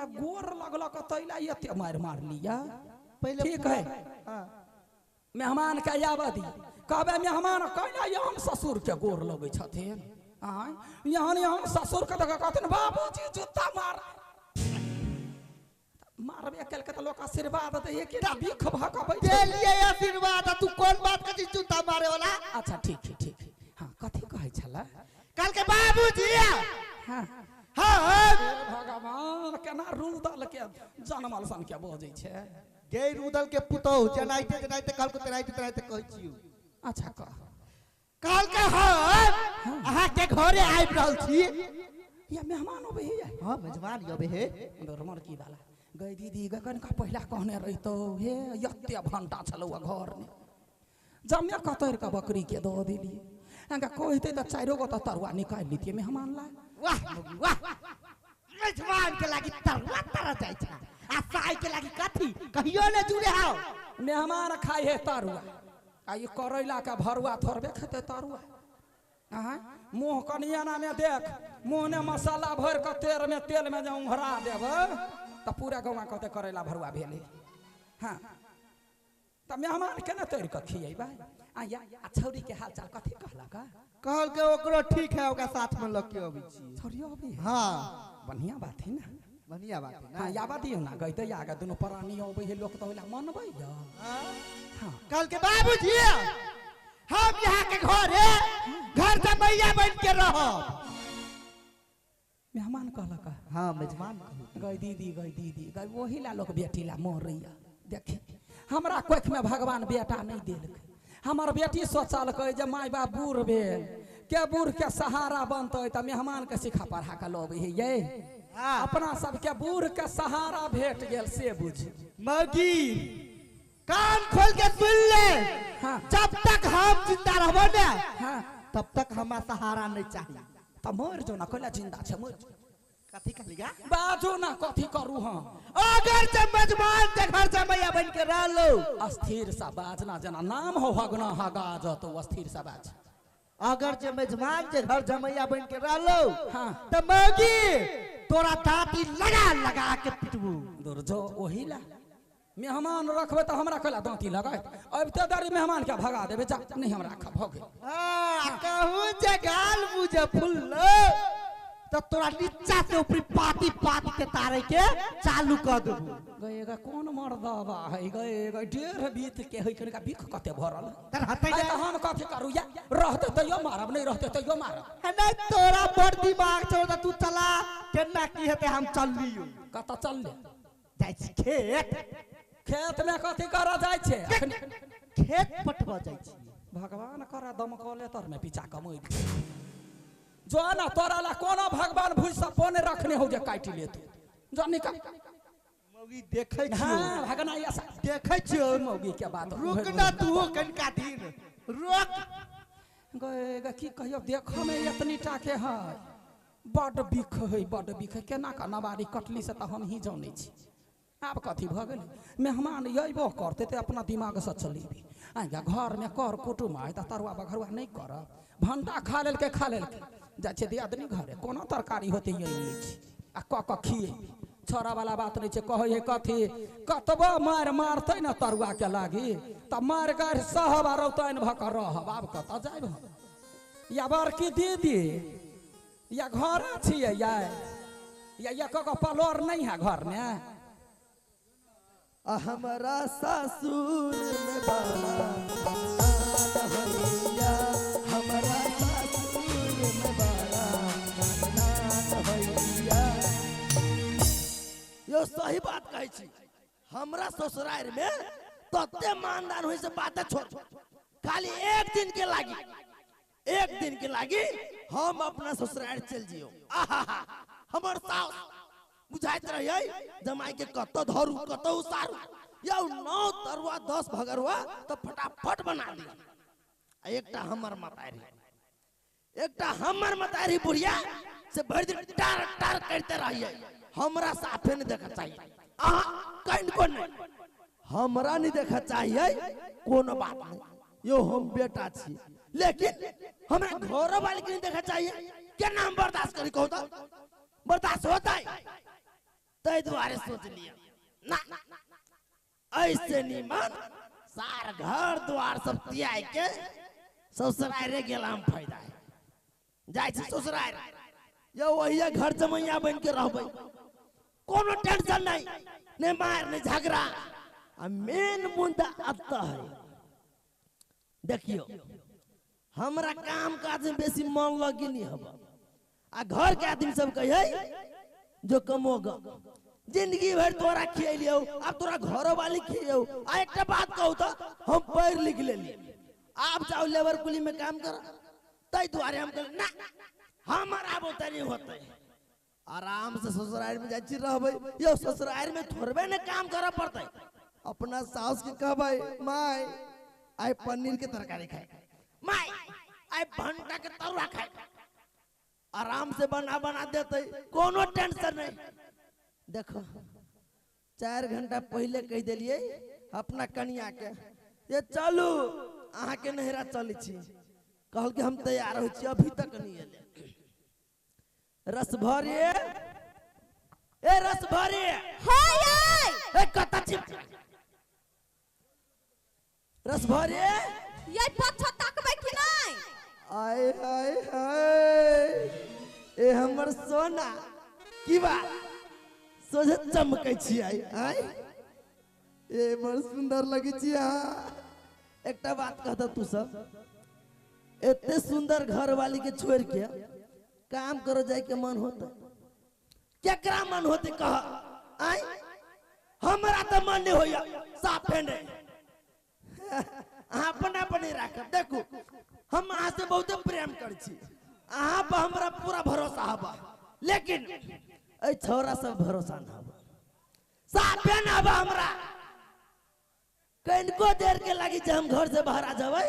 या गोर लगलक तैला एते मारि मारलिया पहिले ठीक है। हां मेहमान के आबऽ दी कहबै मेहमान कैला हम ससुर के गोर लगै छथिन आय यहाँ हम ससुर के देख कहथिन बाबूजी जूता मार मारबे केलकै तऽ लोक आशीर्वाद दै कि ना भीख भकबै देलियै आशीर्वाद आ तू कोन बात के जूता मारे वाला। अच्छा ठीक है ठीक है। हां कथी कहै छला कल के बाबूजी। हां हां भगवान केना रूदल के जनमल सन के बजै छै गे रूदल के पुतोह जनाइते जनाइते कहल के तेनाइते तेनाइते कहै छियौ। अच्छा कह कहल के हम अहाँ के घरे आबि रहल छी या मेहमान अबै है। हां मेजबान अबै है। रमण की वाला गई दीदी गई कनिका पहिला कहने रहितौ हे एते भंटा छलौ घर में जमे कतरि के बकरी के दऽ देलियै अहाँके कहितै तऽ चारिो गो तऽ तरुआ निकालि लितियै मेहमान ला। वाह वाह मेजबान के लागी तरुआ तर जाइ छै आ साई के लागी कथी कहियो ने जुड़े हाउ। मेहमान खाइ है तरुआ आ ई करैला के भरुआ थोड़बे खेतै तरुआ। अहाँ मुँह कनियाना में देख मुँह ने मसाला भरि कऽ तेल में जे उंघरा देबै तऽ पूरा गौआ कहतै करैला भरुआ भेलै। हाँ तऽ मेहमान केना तोड़ि कऽ खियेबै। आ या आ छौरी के हाल चाल कथी कहलक? कहल के ओकरो ठीक है ओकरा साथ में लऽ के अबै छी। छौरियो अबै है? हाँ बढ़िया बात है ना। बढ़िया बात है ना। हाँ याबा दियौ ना गई तऽ आगे दुनू प्राणी अबै है लोक तऽ ओहिला मनबै या। हाँ कहल के बाबूजी हम यहाँ के घरे घर जमैया बन के रहब। मेहमान कहलक। हाँ मेजबान कहलक। गई दीदी गई दीदी गई ओही ला लोक बेटी ला मरैया। देखी हमरा कोख में भगवान बेटा नहीं देलकै। हमर बेटी सोचलकै जे माय बाप बूढ़ भेल के बूढ़ के सहारा बनतै तऽ मेहमान के सिखा पढ़ा के लबै है ये। अपना सबके बूढ़ के सहारा भेट गेल से बुझी। मौगी कान खोल के सुन ले। हाँ। जब तक हम जिंदा रहबो ने हाँ। तब तक हमरा सहारा नहीं चाहिए। तऽ मरि जो ना कैला जिंदा छै मरि जो। कथी कहलिया? बाजू ना कथी करू हम। अगर जब मेजबान के घर जमैया बन के रहलो अस्थिर सा बाजना जेना नाम हो हगना हगा जतो अस्थिर सा बाज। अगर जे मेजबान के घर जमैया बन के रहलो हाँ। त मौगी तोरा दाँती लगा लगा के पिटबू। दूर जो ओही ला मेहमान रखबे तऽ हमरा कैला दाँती लगायत अबिते देरी मेहमान के भगा देबे जा नहीं हम राखब भऽ गेल। हाँ कहूँ जे गाल मुझे फुल्लो तो तोरा नीचा से ऊपरी पाती पाती के तारे के चालू कर देबू। गए गे कोन मर्दबा है गए गे डेढ़ बीत के है कनिका बिख कते भरल। तर हतै आइ ने। तऽ हम कथी करू या रहते तैयो मारब नहीं रहते तैयो मारब। नहीं तोरा बड़ दिमाग छौ तऽ तू चला केना की हेतै हम चललियौ। कतऽ चलले? जाइ छी खेत। खेत में कथी करऽ जाइ छै? खेत पटबऽ जाइ छी। भगवान करा दमकले तर में पीछा कमैत जो ना तोरा ला कोनो भगवान भूसि सपो ने रखने हो जे काटि लेतौ जो निकल। मौगी देखै छियौ। हाँ भगना ऐसा देखै छियौ। मौगी के बात रुक ना तू कनिका दिन रुक। गए गे की कहियौ देखऽ में एतनी टा के है बड बिख है बड बिख है केना कऽ नवारी कटली से तऽ हम ही जानै छी। आब कथी भऽ गेलै मेहमान अयबो करतै तऽ अपना दिमागसँ चलेबै। आइ घरमे कर कुटुम आय तऽ तरुआ बघरुआ नहि करब। भंटा खा लेलकै खा लेलकै जाइ छै दियादनी घरे कोनो तरकारी होतै आनि लै छी आ कऽ कऽ खिएबै। छोड़ा वाला बात नहीं छै कहै है कथी कतबो मारि मारतै ने तरुआ के लागी तऽ मारि गारि सहब आ रौतैन भऽ कऽ रहब। आब कतऽ जायब हम? या बड़की दीदी या घरे छियै या या कऽ कऽ पलोर नहीं है घर में। हमरा सासुर में बड़ा भैया हमरा सासुर में बड़ा भैया। यो सही बात कहै छी हमरा ससुरार में तते मानदान होई से बात छोड़ खाली एक दिन के लागी एक दिन के लागी हम अपना ससुरार चल जियो। आहा हमर सास बुझाइत रहियै जमाई के कतौ धरू कतौ उसारू या 9 तरुआ 10 भगरुआ तो फटाफट बना दी। आ एकटा हमर मतारी एकटा हमर मतारी बुढ़िया से भरि दिन टार टार करते रहियै हमरा साफे नहीं देखा चाहिए। अहाँ कनिको नहीं हमरा नहीं देखा चाहिए कोनो बात नहीं यो हम बेटा छी लेकिन हमरा घर वाले के नहीं देखा चाहिए केना हम बर्दाश्त करी कहू तो बर्दाश्त होता है। तै दुआरे सोच लिया ना ऐसे निमन सार घर द्वार सब त्याग के ससुरारे गेला हम फायदा है। जाय छी ससुरार यो वही घर जमैया बन के रहबै, कोनो टेंशन नहीं, ने मार ने झगड़ा। आ मेन मुद्दा अत है, देखियो हमरा काम काज में बेसी मन लगी नहीं हब। आ घर के आदमी सब कहे जो कमोगा जिंदगी भर तोरा खियलियो, अब तोरा घरो वाली खियौ। आ एकटा बात कहू तो हम पढ़ लिख लेली, आप जाओ लेबर कुली में काम कर, तै दुआरे हम कहल ना हमर आब ओतै नहीं होतै। आराम से ससुराल में जाइ छी रहबै, यो ससुराल में थोड़बे ने काम करऽ पड़तै। अपना सास के कहबै my I paneer के तरकारी खाए, my आई भंटा के तरुआ खाए, आराम से बना बना देते, कोनो टेंशन नहीं। देखो 4 घंटा पहले कह दिलिए अपना कनिया के ये चलू अहाँ के नहरा चलै छी, कहल कि हम तैयार हो छी, अभी तक नहीं एले। रस भरे ए रस भरे हाय हाय ए कत छी रस भरे ये पछा तकबै कि नहीं? आय हाय हाय ए हमर सोना की बात सोझे चमकै छी आय आय ए बड़ सुंदर लगै छी अहाँ। एकटा बात कहता तू सब एते सुंदर घर वाली के छोड़ के काम करो जाए के मन होता, केकरा मन होते कह? आय हमरा तो मन नहीं होया साफे नहीं। अहाँ अपना अपने राखब। देखू हम अहाँ से बहुत प्रेम कर छी, अहाँ पर हमरा पूरा भरोसा हबा, लेकिन ए छौरा सब भरोसा न हबा, साफे न हबा हमरा। कनिको देर के लागी जे हम घर से बाहर आ जाबै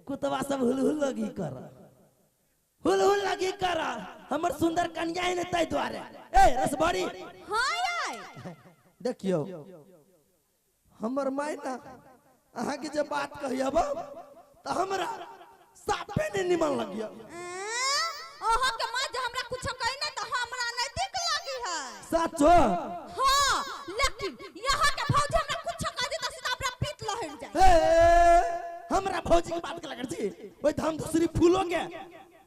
कुतवा सब हुलहुल लगी कर, हुलहुल लगी कर। हमर सुंदर कन्या है ने तै द्वारे। ए रसभरी हां आय देखियो हमर माय ना अहाँ के जे बात कहियब त हमरा साफे ने निमन लगिया। अहाँ के मां जे हमरा कुछ कहि ना त हमरा नहीं ठीक लगी है सचो। हां लेकिन यहाँ के भौजी हमरा कुछ कह दे त सीधा हमरा पीत लहर जाए। ए हमरा भौजी के बात के लगड़ छी ओइ हम दूसरी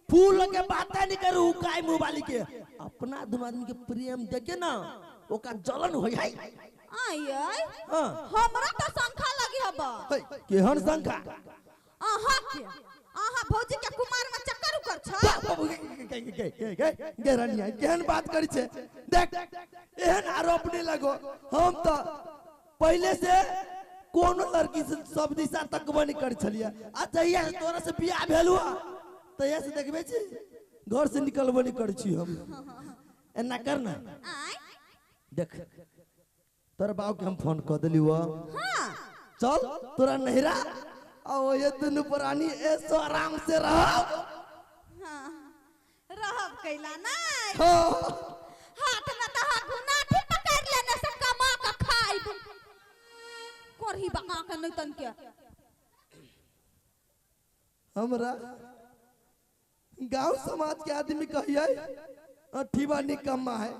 फूलों के बात नहीं करू काय मुंह वाली के। अपना दुनू आदमी के प्रेम देखे ना ओका जलन हो जाई। आय आय हां हमरा त शंखा लगी हबा। केहन शंखा? अहाँ के अहाँ भौजी के कुमार में चक्कर उकर छ। गेरनिया केहन बात करी छे? देख एहन आरोप नहीं लगो। हम तो पहले से कोनो लड़की से सब दिशा तकबो नहीं कर छलिए, आ जहिया से तोरा से बियाह भेल हुआ तहिया से देखबे छी घर से निकलबो नहीं कर छी हम। एना कर ना देख तोर बाप के हम फोन कर देली हुआ। हां चल तोरा नहिरा आ ये दुनु प्राणी ऐसो आराम से रह। हां रहब कैला नहीं। हां हाथ में त हाथ गुनाठी पकड़ लेने से कमा के खाइब करही बका के नहीं तन के। हमरा गांव समाज के आदमी कहिए अठीबा निकम्मा है,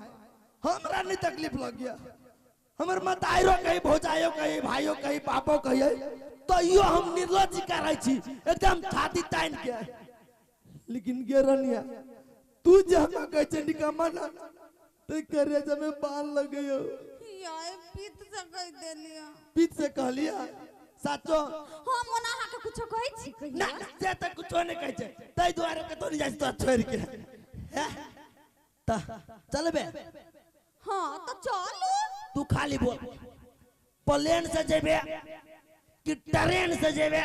हमरा नहीं तकलीफ लग गया। हमर मताइरो कही भौजाइयो कही भाइयो कही बापो कहिए तैयो हम निर्लज्ज करै छी एकदम छाती तान के। लेकिन गेरनिया तू जे हमरा कहै छै निकम्मा ना ते करेजा में बाल लगयो। यार पीत से कह देलिया। पीत से कहलिया साचो? हम ओना अहाँ के कुछो कहै छी कहिया ना से त कुछो नहीं कहै छै तै दुआरे कतौ नहीं जाइ छी तोरा छोड़ के। हैं त चलबे? हां त चलू। तू खाली बोल प्लेन से जेबे कि ट्रेन से जेबे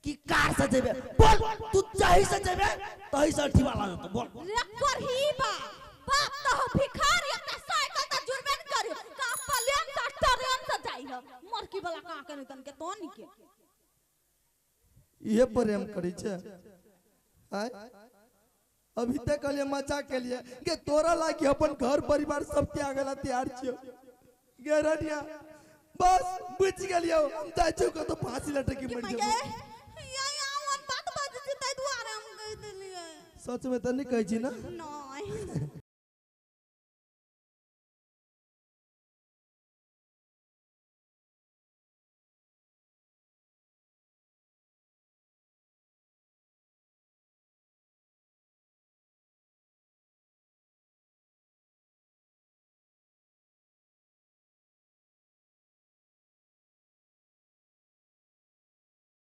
कि कार से जेबे? बोल तू चाही से जेबे तही से अठी वाला जतो बोल। रे करही बा बाप त हो भिखारी एकटा साइकिल त जुड़बे न करियो का प्लेन से ट्रेन से जाइ हो मरकी वाला का के नहीं तन के तो नहीं के। इहे प्रेम करै छै आय अभी तक कहलिए मजाक के लिए के तोरा लागी अपन घर परिवार सब त्यागला तैयार छियो। गेरनिया बस बुझ गेलियो हम जाइ छियो कतौ फांसी लटकी मर जेबो। या या हम बात बाजै छी तै दुआरे हम कहि देलियै। सच में त नहीं कहै छी ना? नहीं।